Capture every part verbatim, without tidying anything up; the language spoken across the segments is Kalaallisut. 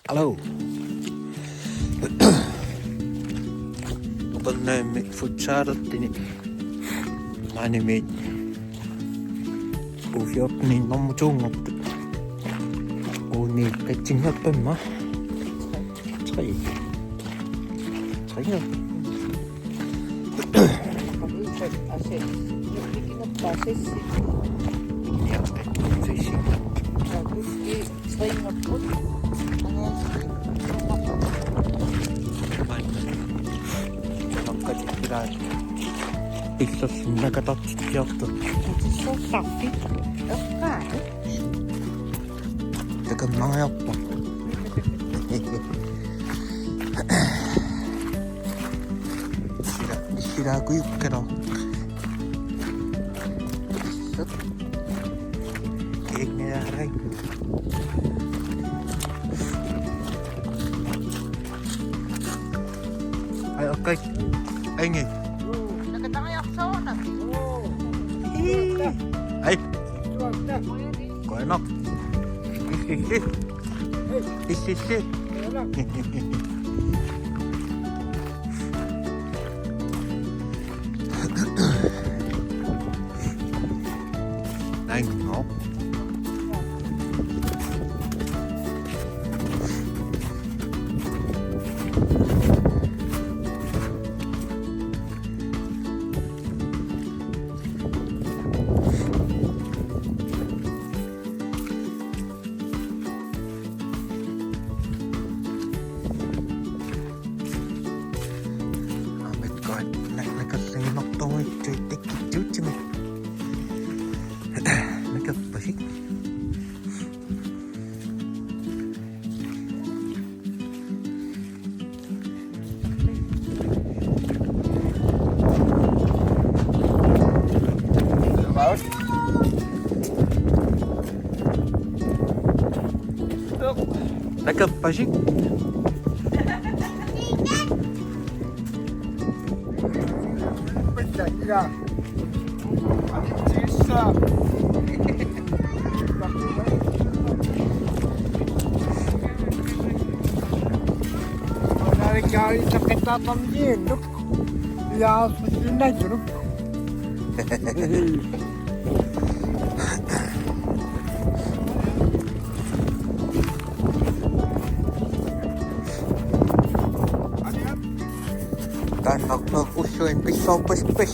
Hello. Upernaammi futsalertuni maanimiit U fjorten nummer to-nngortut. Uunniit katsinngorpamma. Tre. Tre. Illersunnakatartitsiartoq. Takannaariarpa. Sila, sila kujukkanaq. Ingerlaarpara. Ai, okay. Ai, ngi. Nakatariarsuuna. Ai. Qujanaq. Issi, issi. Issi, issi. Nainngooq. Aamma, nakarluinnartorujussuit takkuttuutsimik. Nakarpasik. Nakarpasik. Taanna ulluinnarni pissaarpasippoq.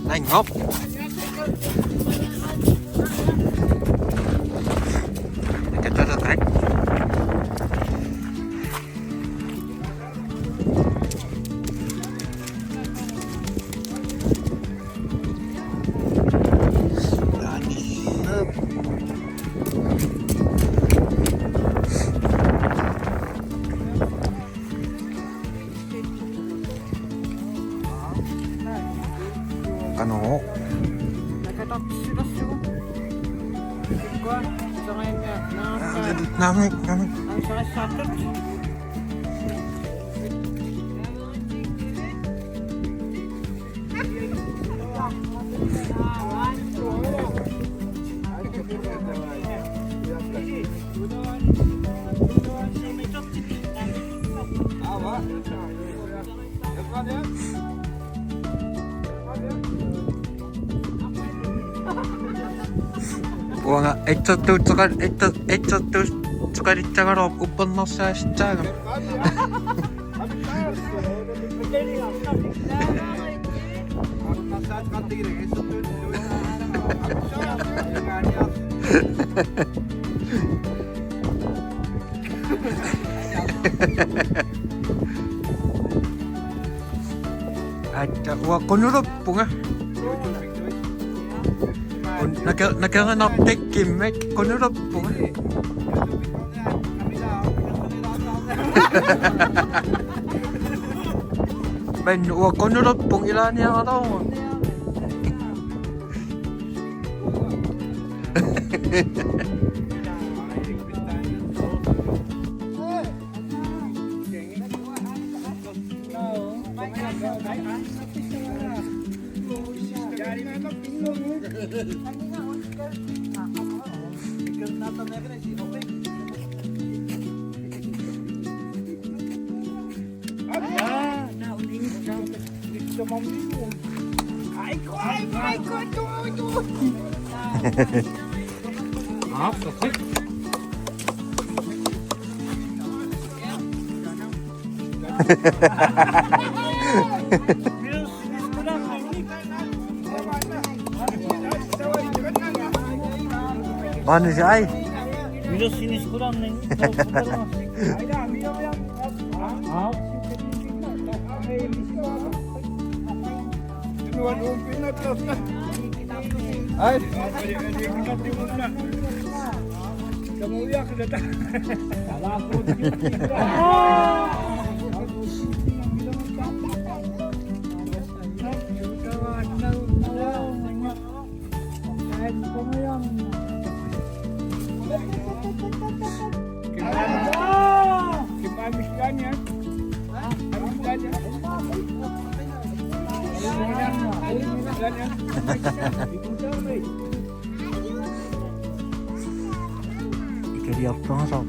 Nainngooq. Qanoq? Naamik, naamik. Uanga itsertuutseqal-, itser-, itsertuutseqalissagaluarpoq uppernarsaasitsissaagama. Atta, uanga qunuluppunga. Qun-, nake-, nakerinartikkimmik qunuluppunga. Men uanga qunuluppunga ilaaniaraluarunga. Maanus ai. Ikariartorujussuuvoq.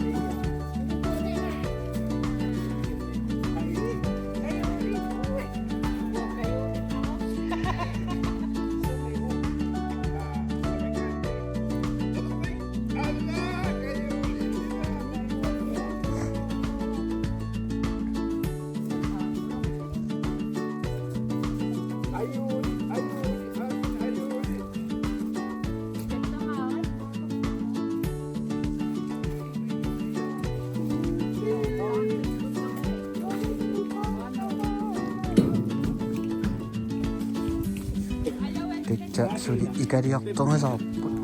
Tassa suli ikariartorujussuupput.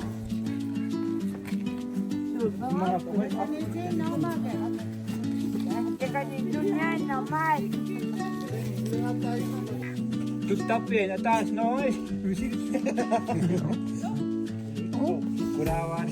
Tuttarpiaq ataaseq noori. Kulaavaat.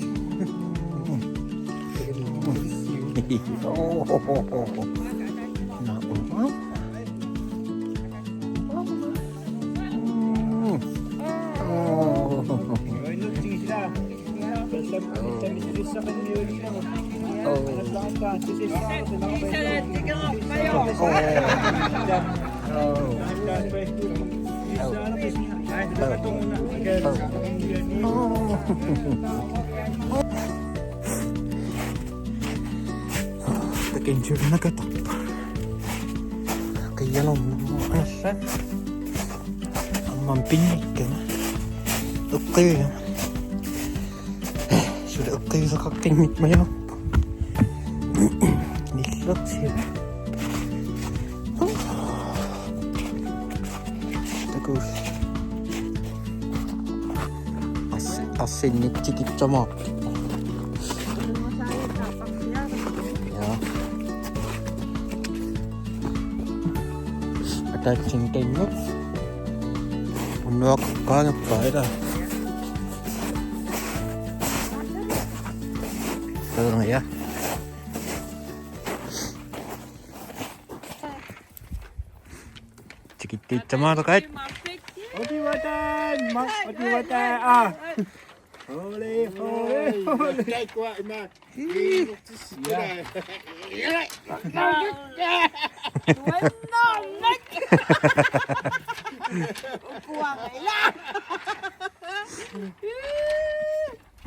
Takunngilara nakatarpoq. Qiialernermut assa. Aamma pinnikkama. Eqqiigama. Suli eqqiisaqaqqinnik majuarpoq. Nillersiva. Takuss. As-, assinnik tikitsomaarpoq. Ja. Ataatsimik taanna. Unnuaqqaangappaa ila. Taanna, ja. Tikittiitsamaaraqaat. Otivataan, ma-, otivataa, aa. Hole, hole, hole. Kijk, wat, maar. Ja.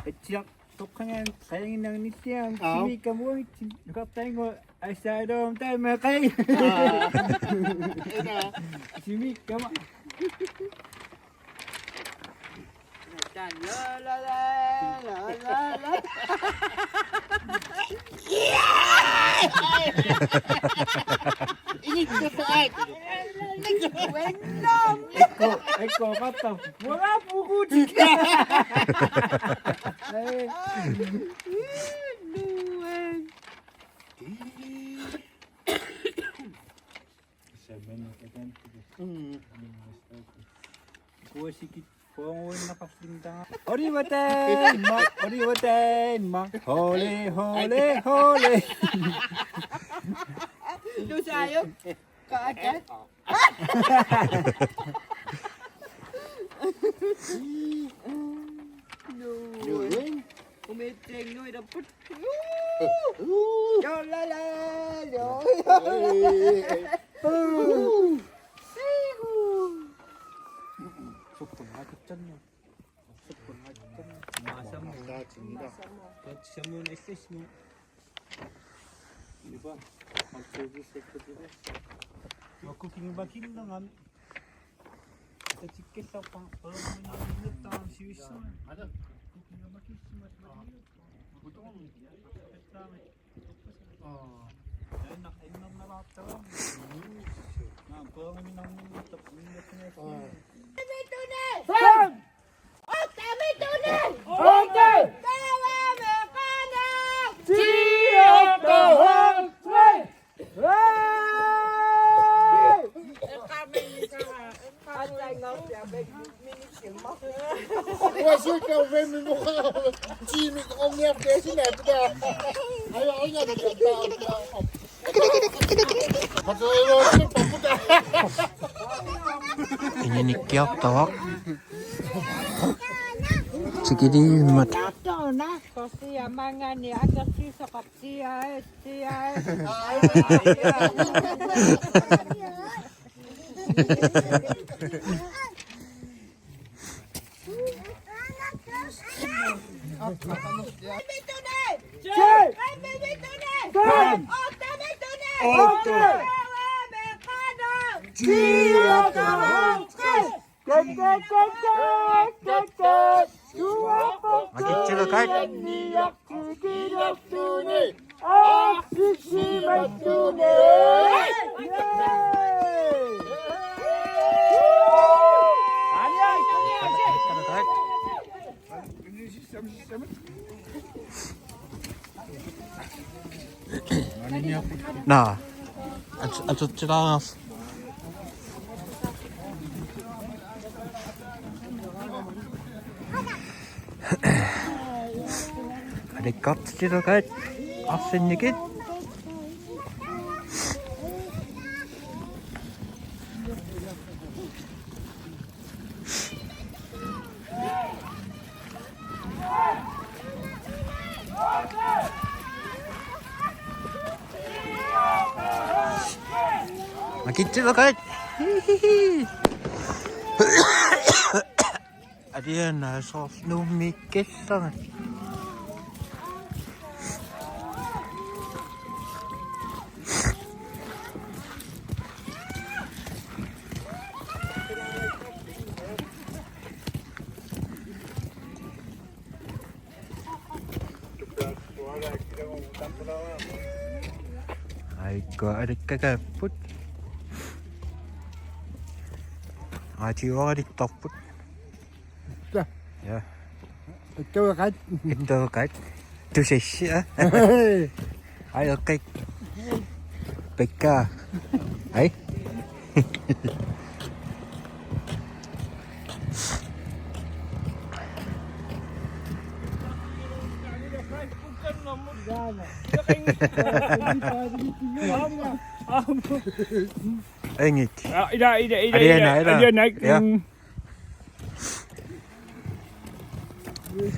Atsiaq, toqqagaan, qajanginnarnissiam, Aap. Simiikkamuangitsi, nukartaangu, assaalum taamaqai. Aa. Ina. Simiikkama. Ekko, ekko, katta. Wala puku tiga. Kuasikit. Kuunnaqarlunga. Oriwataanma, oriwataanma. Hole, hole, hole. Tusaajuk. Kaaka. Nuuing. Umiitsinguilerput. Jolala, jo. Sukkun hakitsanni. Sukkun hakitsanni. Masamu. Masamu. Masamu. Masamu. Nipa. Masamu. Masamu. Masamu. Tatikkellarpara, peernerminnarniartarami sivissuarmi. Fem! Otte! Ti! Otte! Tre! Uasukka uvemmi muka. Tiimi omniartesina puta. Ayo, ayo, ayo. Inginikkiartavaq. Tikiliimmat. Kosi amangani akersisoqartia. Makitsilakait. Naa. At-, atutsilaarnersi. Alikkartitsilukait arsinnikit. Makitsilakait. Aliana soorlu Nuummiikkallarami. Ai, ko alikkakaapput. Ai, tiuaralittarput. Ja. Ja. Ittuukat. Ittuukat. Tusassi, a? Ai, okay. Pekka. Ai. Engik. Ah, ila, ila, ila, Aliana, ila, ila. Aliana, ja. Mm. Nick.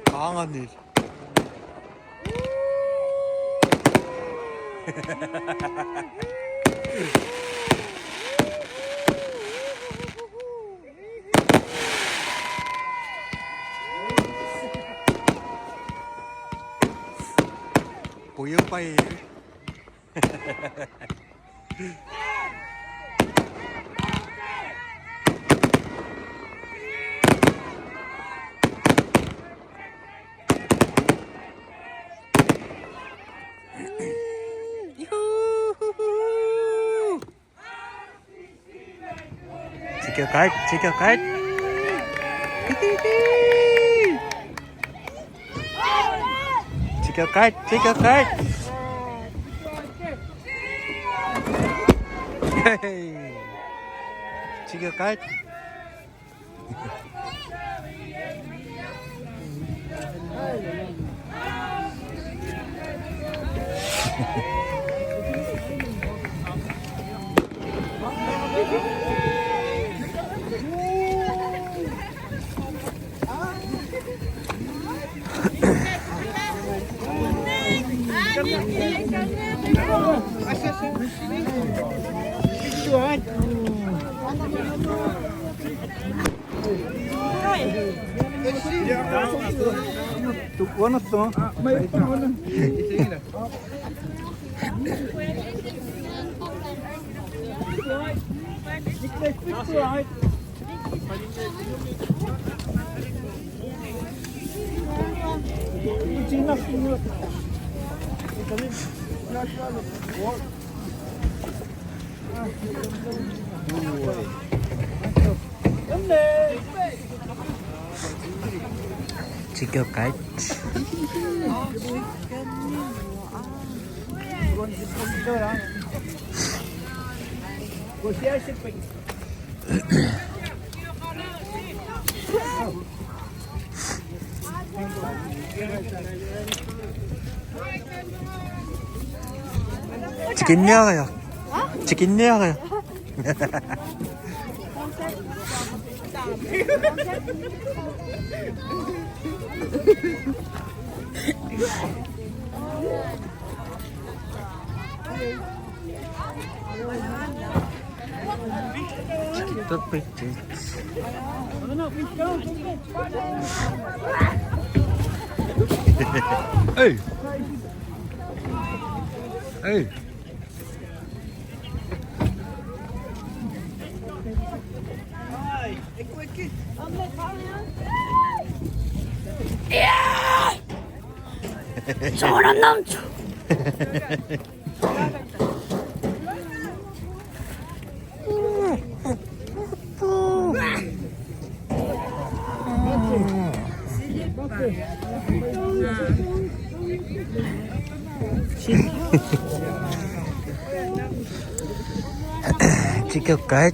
Qaanganit. Pujupai. Tigerkite, tigerkite. Tigerkite, tigerkite. Hey. Tigerkite. Tigerkite. Tikinniariaq. Tikinniariaq. Hey. Hey. Tikikkaat.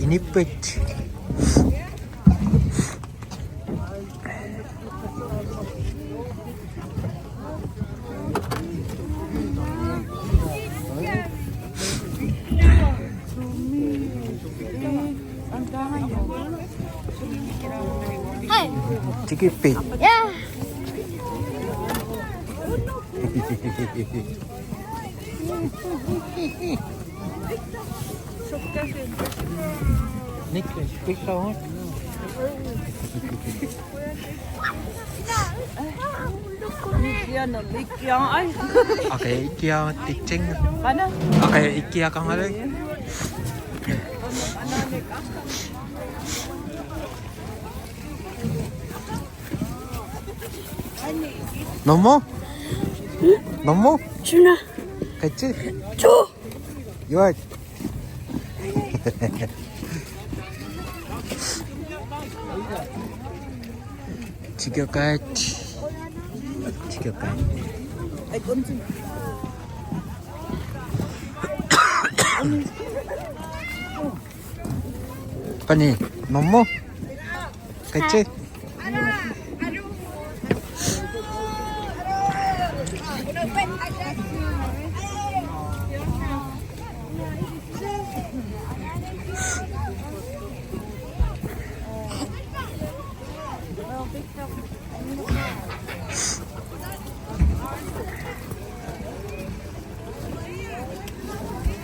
Inippit. Hey. Tikippit. Ja. Niklas, pissavut. Okay, ikkiaatitsinga. Qanoq? Okay, ikkiakangalui. Normu? Normu? Suna? Katsi? Tu. Juat. Tikikkaat. Tikikkaat. Pani, Normu? Katsi?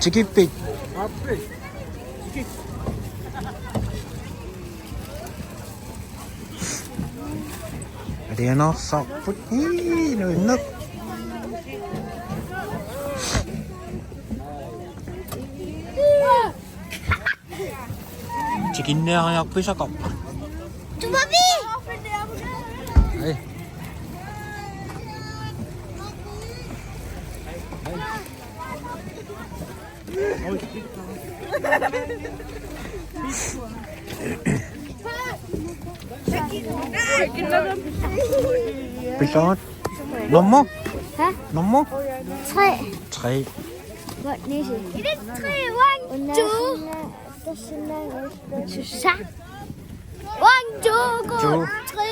Tikippit. Alianarsarput. Ii, nuinnaq. Tikinniariarpisaqarpa? Tumavi! Ai. Pissavut? Normu? Hæ? Normu? Tre. Tre. Hvor næse? Et, tre, one, two. One, two, go. Two. Tre.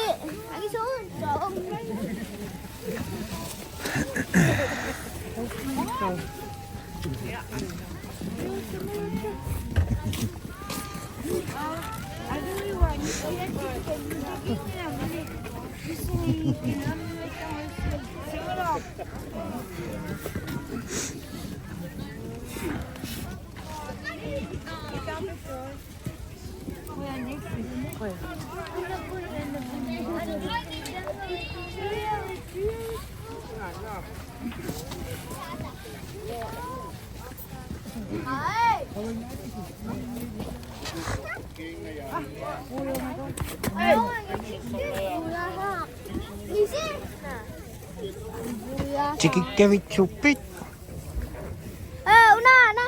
Tikikkavitsuppit? Eh, una, una.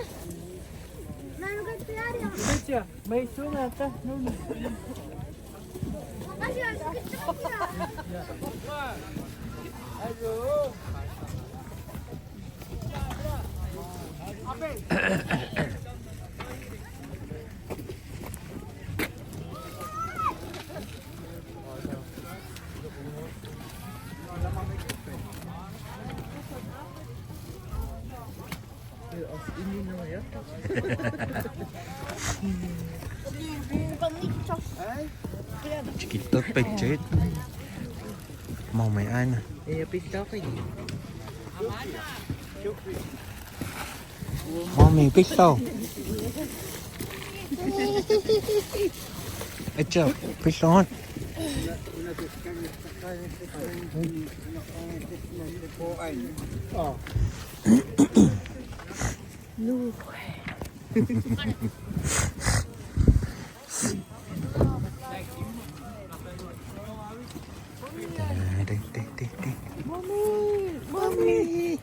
Tikittoq pitsagit. Maummi aana. Ja, pissavut. Maummi, pissavut. Aatsaat, pissavut. Nu. Mommy! Mommy!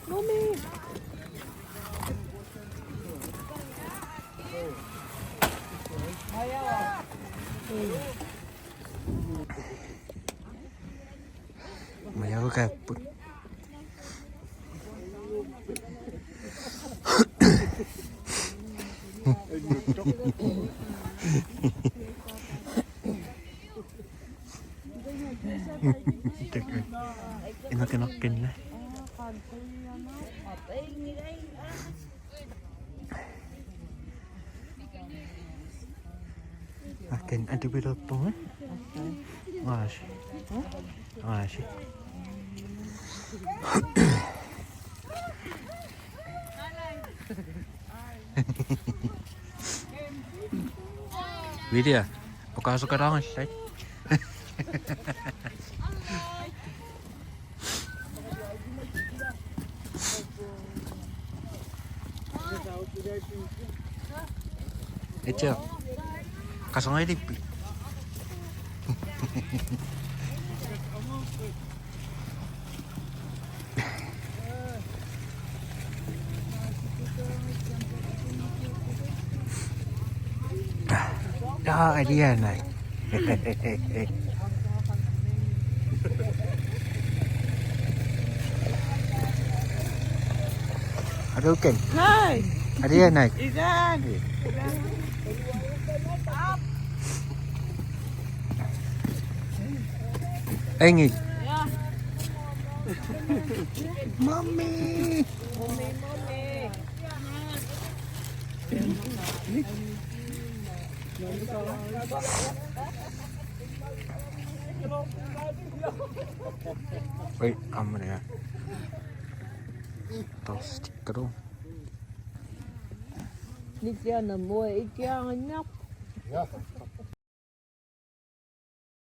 Mommy! Majarukaappu. Inakinakkinna. Akin atupilerpunga. Aasi. Aasi. Vidya, oqaasukalaarallat. Etsä. Qasornalippi. Aa, alianai. Aluken. Hai. Alianai. Ikan. Engi. Mami. Oi, ammania. Tos tikkalu. Nikiana mua ikianginniarpoq. Ja.